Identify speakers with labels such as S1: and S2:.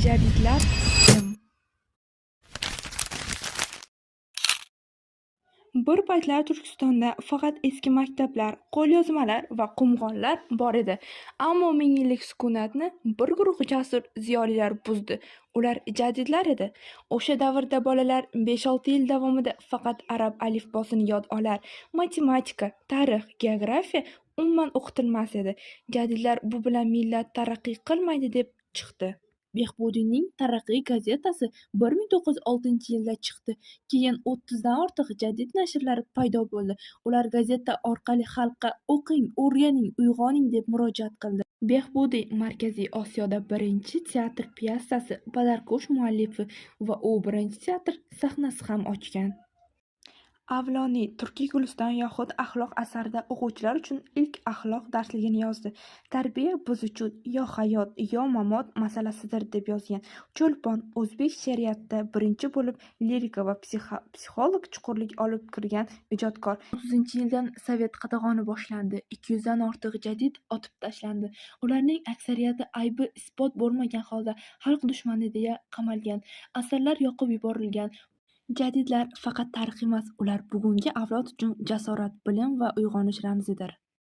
S1: Jadidlar kim? Bir paytlar Turkistonda faqat eski maktablar, qo'lyozmalar va qumg'onlar bor edi. Ammo mingyillik sukunatni bir guruh jasur ziyolilar buzdi. Ular jadidlar edi. O'sha davrda bolalar 5-6 yil davomida faqat arab alifbosini yod olar, matematika, tarix, geografiya umuman o'qitilmas edi. Jadidlar bu bilan millat taraqqiy qilmaydi deb chiqdi. Behbudiyning "Taraqqiy" gazetasi 1906-yilda chiqdi. Keyin 30 dan ortiq jadid nashrlari paydo bo'ldi. Ular gazeta orqali xalqqa "O'qing, o'rganing, uyg'oning" deb murojaat qildi. Behbudiy Markaziy Osiyoda birinchi teatr pyesasi "Padarkush" muallifi va u birinchi teatr sahnasi ham ochgan. Avloniy "Turkiy guliston yoxud axloq" asarida o'quvchilar uchun ilk axloq darsligini yozdi. Tarbiya biz uchun yo hayot, yo mamot masalasidir deb yozgan. Cho'lpon o'zbek she'riyatida birinchi bo'lib lirika va psixologik chuqurlik olib kirgan ijodkor. 30-yildan sovet qatag'oni boshlandi. 200 dan ortiq jadid otib tashlandi. Ularning aksariyati aybi isbot bo'lmagan holda xalq dushmani deya qamalgan. Asarlar yoqib yuborilgan. Jadidlar faqat tarix emas, ular bugungi avlod uchun jasorat, bilim va uyg'onish ramzidir.